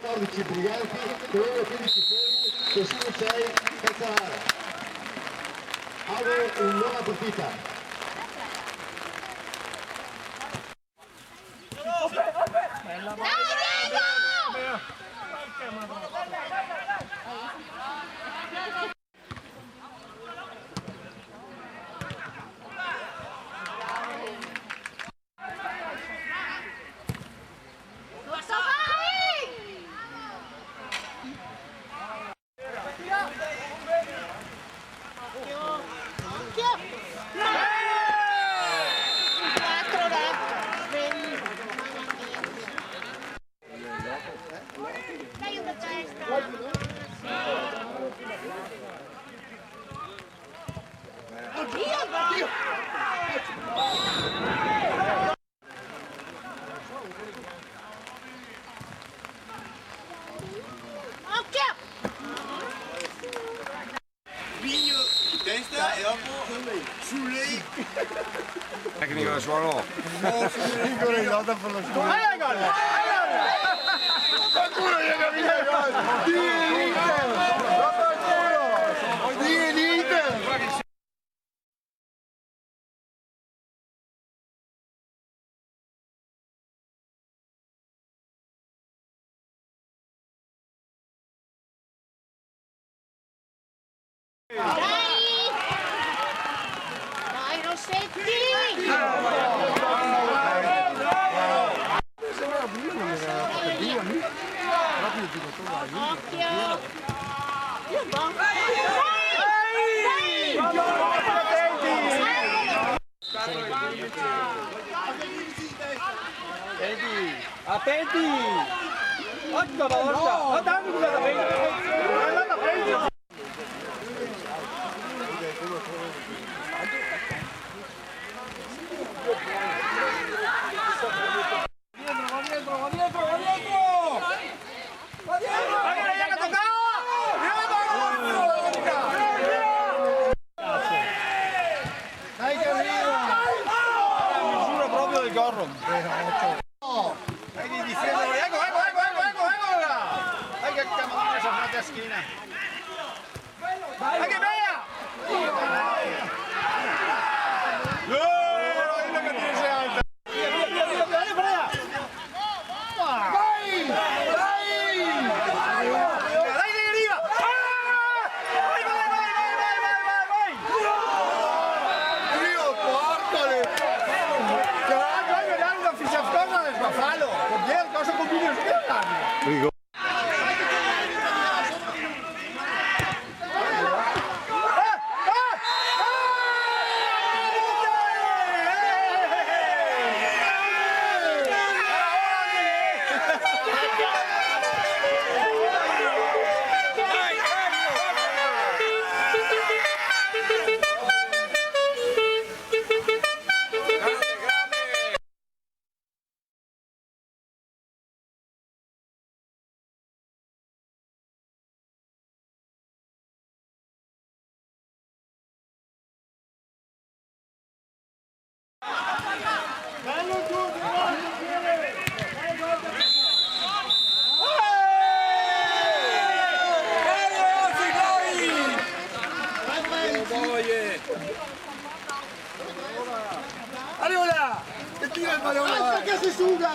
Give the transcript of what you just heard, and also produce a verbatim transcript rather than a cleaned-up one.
quatordici briganti, con loro quindici fermi, così non sei calzare. Auguro una buona partita. Occhio! Pigno in testa e dopo su lei. Tecnico del suono. Ancora in lotta per lo scudo. Eh, gol! Qualcuno gli ha capito il gol. Dio, l'Inter! Vaffanculo! Dio, l'Inter! Dai! Dai, Rossetti! Occhio! Dai! Atenti! Atenti! Otto, ma porca! Ma dammi quella da prendere! Quella da prendere! Dietro, va dietro, va dietro, va dietro! Va dietro! Vai, vai, vai, vai, vai! Dai che arriva! Misura proprio del gorro. Dai, difendilo, eco, eco, là! Dai che campana, se fa a schina. Dai che bela! Eh, la vita che tira alta. Via, via, via, via, via, via. Vai! Vai! Dai, dai, arriva! Ah! Vai, vai, vai! Dio, porco le... Carajo, hai vedar una fiscia scosa de sbafalo! Che bel, cosa combini? Rigore. Arriva là! E tira el balon! Basta che se suda!